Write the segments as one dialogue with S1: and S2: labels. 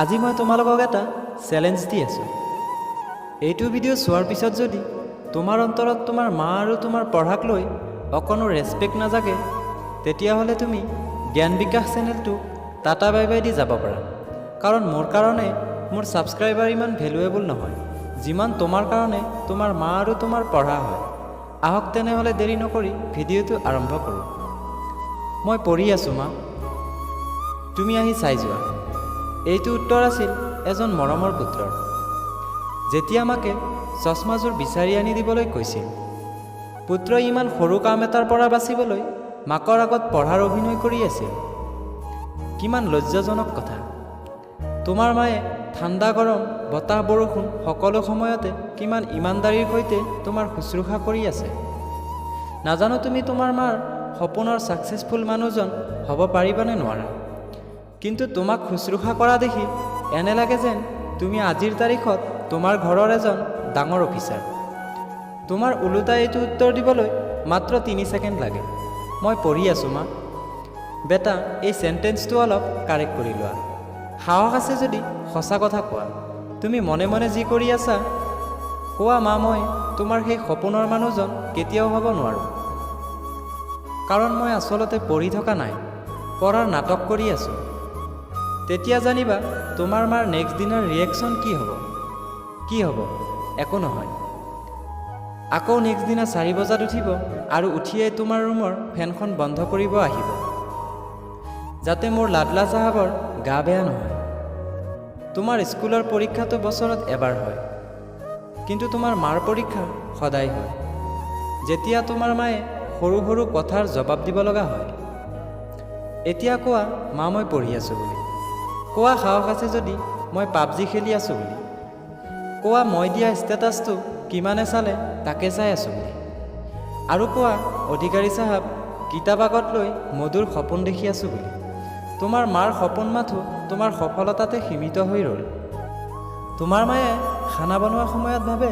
S1: আজি মই তোমালোকক এটা চেলেঞ্জ দি আছোঁ। এইটো ভিডিঅ' চোৱাৰ পিছত যদি তোমাৰ অন্তৰত তোমাৰ মা আৰু তোমাৰ পঢ়াক লৈ অকণো ৰেচপেক্ট নাজাগে, তেতিয়াহ'লে তুমি জ্ঞান বিকাশ চেনেলটো টাটা বাই বাই the যাব পাৰা। কাৰণ মোৰ কাৰণে মোৰ ছাবস্ক্ৰাইবাৰ ইমান ভেলুৱেবল নহয়, যিমান তোমাৰ কাৰণে তোমাৰ মা আৰু তোমাৰ পঢ়া হয়। আহক তেনেহ'লে, দেৰি নকৰি ভিডিঅ'টো আৰম্ভ কৰোঁ। মই পঢ়ি আছোঁ মা, তুমি আহি চাই যোৱা। এইটো উত্তৰ আছিল এজন মৰমৰ পুত্ৰৰ, যেতিয়া মাকে চশমাযোৰ বিচাৰি আনি দিবলৈ কৈছিল। পুত্ৰই ইমান সৰু কাম এটাৰ পৰা বাচিবলৈ মাকৰ আগত পঢ়াৰ অভিনয় কৰি আছিল। কিমান লজ্জাজনক কথা! তোমাৰ মায়ে ঠাণ্ডা, গৰম, বতাহ, বৰষুণ সকলো সময়তে কিমান ইমানদাৰীৰ সৈতে তোমাৰ শুশ্ৰূষা কৰি আছে। নাজানো তুমি তোমাৰ মাৰ সপোনৰ ছাকচেছফুল মানুহজন হ'ব পাৰিবানে নোৱাৰা, কিন্তু তোমাক শুশ্ৰূষা কৰা দেখি এনে লাগে যেন তুমি আজিৰ তাৰিখত তোমাৰ ঘৰৰ এজন ডাঙৰ অফিচাৰ। তোমাৰ ওলোটাই এইটো উত্তৰ দিবলৈ মাত্ৰ 3 ছেকেণ্ড লাগে, মই পঢ়ি আছোঁ মা। বেটা, এই চেণ্টেন্সটো অলপ কাৰেক্ট কৰি লোৱা। সাহস আছে যদি সঁচা কথা কোৱা, তুমি মনে মনে যি কৰি আছা। কোৱা, মা, মই তোমাৰ সেই সপোনৰ মানুহজন কেতিয়াও হ'ব নোৱাৰোঁ, কাৰণ মই আচলতে পঢ়ি থকা নাই, পঢ়াৰ নাটক কৰি আছোঁ। তেতিয়া জানিবা তোমাৰ মাৰ নেক্সট দিনাৰ ৰিয়েকশ্যন কি হ'ব। কি হ'ব? একো নহয়। আকৌ নেক্সট দিনা 4 বজাত উঠিব আৰু উঠিয়েই তোমাৰ ৰুমৰ ফেনখন বন্ধ কৰিব আহিব, যাতে মোৰ লাডলা চাহাবৰ গা বেয়া নহয়। তোমাৰ স্কুলৰ পৰীক্ষাটো বছৰত এবাৰ হয়, কিন্তু তোমাৰ মাৰ পৰীক্ষা সদায় হয়, যেতিয়া তোমাৰ মায়ে সৰু সৰু কথাৰ জবাব দিব লগা হয়। এতিয়া কোৱা, মা, মই পঢ়ি আছোঁ বুলি। কোৱা, সাহস আছে যদি মই পাবজি খেলি আছোঁ বুলি। কোৱা, মই দিয়া ষ্টেটাছটো কিমানে চালে তাকে চাই আছোঁ বুলি। আৰু কোৱা, অধিকাৰী চাহাব কিতাপ আগত লৈ মধুৰ সপোন দেখি আছোঁ বুলি। তোমাৰ মাৰ সপোন মাথো তোমাৰ সফলতাতে সীমিত হৈ ৰ'ল। তোমাৰ মায়ে খানা বনোৱা সময়ত ভাবে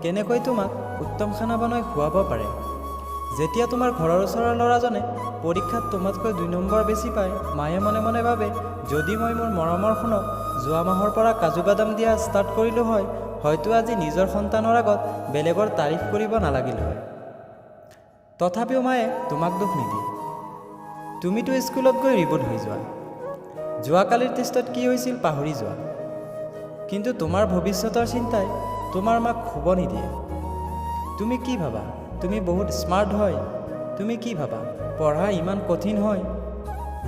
S1: কেনেকৈ তোমাক উত্তম খানা বনাই খুৱাব পাৰে। যেতিয়া তোমাৰ ঘৰৰ ওচৰৰ ল'ৰাজনে পৰীক্ষাত তোমাতকৈ 2 নম্বৰ বেছি পায়, মায়ে মনে মনে ভাবে, যদি মই মোৰ মৰমৰ সোণক যোৱা মাহৰ পৰা কাজু বাদাম দিয়া ষ্টাৰ্ট কৰিলোঁ হয়, হয়তো আজি নিজৰ সন্তানৰ আগত বেলেগৰ তাৰিফ কৰিব নালাগিল হয়। তথাপিও মায়ে তোমাক দোষ নিদিয়ে। তুমিতো স্কুলত গৈ ৰিবুট হৈ যোৱা, যোৱাকালিৰ টেষ্টত কি হৈছিল পাহৰি যোৱা। কিন্তু তোমাৰ ভৱিষ্যতৰ চিন্তাই তোমাৰ মাক শুব নিদিয়ে। তুমি কি ভাবা, তুমি বহুত স্মাৰ্ট হয়? তুমি কি ভাবা, পঢ়া ইমান কঠিন হয়,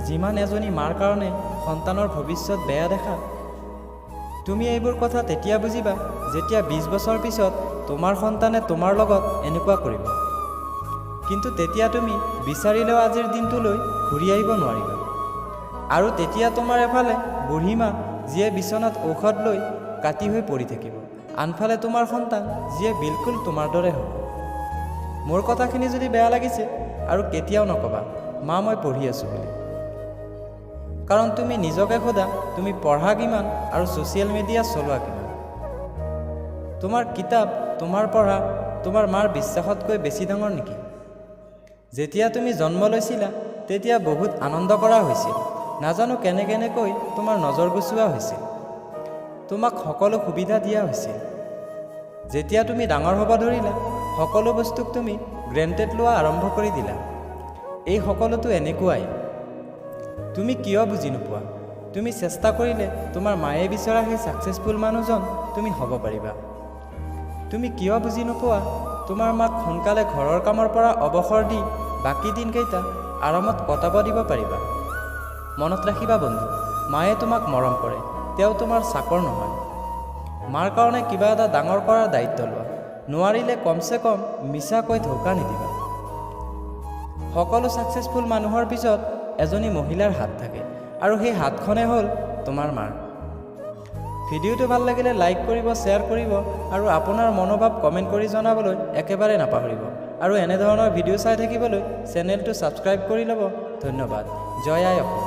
S1: যিমান এজনী মাৰ কাৰণে সন্তানৰ ভৱিষ্যত বেয়া দেখা? তুমি এইবোৰ কথা তেতিয়া বুজিবা, যেতিয়া 20 বছৰ পিছত তোমাৰ সন্তানে তোমাৰ লগত এনেকুৱা কৰিব। কিন্তু তেতিয়া তুমি বিচাৰিলেও আজিৰ দিনটোলৈ ঘূৰি আহিব নোৱাৰিবা। আৰু তেতিয়া তোমাৰ এফালে বুঢ়ী মা, যিয়ে বিচনাত ঔষধ লৈ কাতি হৈ পৰি থাকিব, আনফালে তোমাৰ সন্তান, যিয়ে বিলকুল তোমাৰ দৰে হ'ব। মোৰ কথাখিনি যদি বেয়া লাগিছে, আৰু কেতিয়াও নক'বা, মা, মই পঢ়ি আছোঁ বুলি। কাৰণ তুমি নিজকে সোধা, তুমি পঢ়া কিমান আৰু ছ'চিয়েল মিডিয়া চলোৱা কিমান? তোমাৰ কিতাপ, তোমাৰ পঢ়া তোমাৰ মাৰ বিশ্বাসতকৈ বেছি ডাঙৰ নেকি? যেতিয়া তুমি জন্ম লৈছিলা, তেতিয়া বহুত আনন্দ কৰা হৈছিল। নাজানো কেনে কেনেকৈ তোমাৰ নজৰ গুচোৱা হৈছিল। তোমাক সকলো সুবিধা দিয়া হৈছিল। যেতিয়া তুমি ডাঙৰ হ'ব ধৰিলা, সকলো বস্তুক তুমি গ্ৰেণ্টেড লোৱা আৰম্ভ কৰি দিলা। এই সকলোতো এনেকুৱাই। তুমি কিয় বুজি নোপোৱা, তুমি চেষ্টা কৰিলে তোমাৰ মায়ে বিচৰা সেই ছাকচেছফুল মানুহজন তুমি হ'ব পাৰিবা? তুমি কিয় বুজি নোপোৱা, তোমাৰ মাক সোনকালে ঘৰৰ কামৰ পৰা অৱসৰ দি বাকী দিনকেইটা আৰামত কটাব দিব পাৰিবা? মনত ৰাখিবা বন্ধু, মায়ে তোমাক মৰম কৰে, তেওঁ তোমাৰ চাকৰ নহয়। মাৰ কাৰণে কিবা এটা ডাঙৰ কৰাৰ দায়িত্ব লোৱা। নোৱাৰিলে কমচে কম মিছাকৈ ঢৌকা নিদিবা। সকলো ছাকচেছফুল মানুহৰ পিছত এজনী মহিলাৰ হাত থাকে আৰু সেই হাতখনে হ'ল তোমাৰ মাৰ। ভিডিঅ'টো ভাল লাগিলে লাইক কৰিব, শ্বেয়াৰ কৰিব আৰু আপোনাৰ মনোভাৱ কমেণ্ট কৰি জনাবলৈ একেবাৰে নাপাহৰিব। আৰু এনেধৰণৰ ভিডিঅ' চাই থাকিবলৈ চেনেলটো ছাবস্ক্ৰাইব কৰি ল'ব। ধন্যবাদ। জয় আই অসম।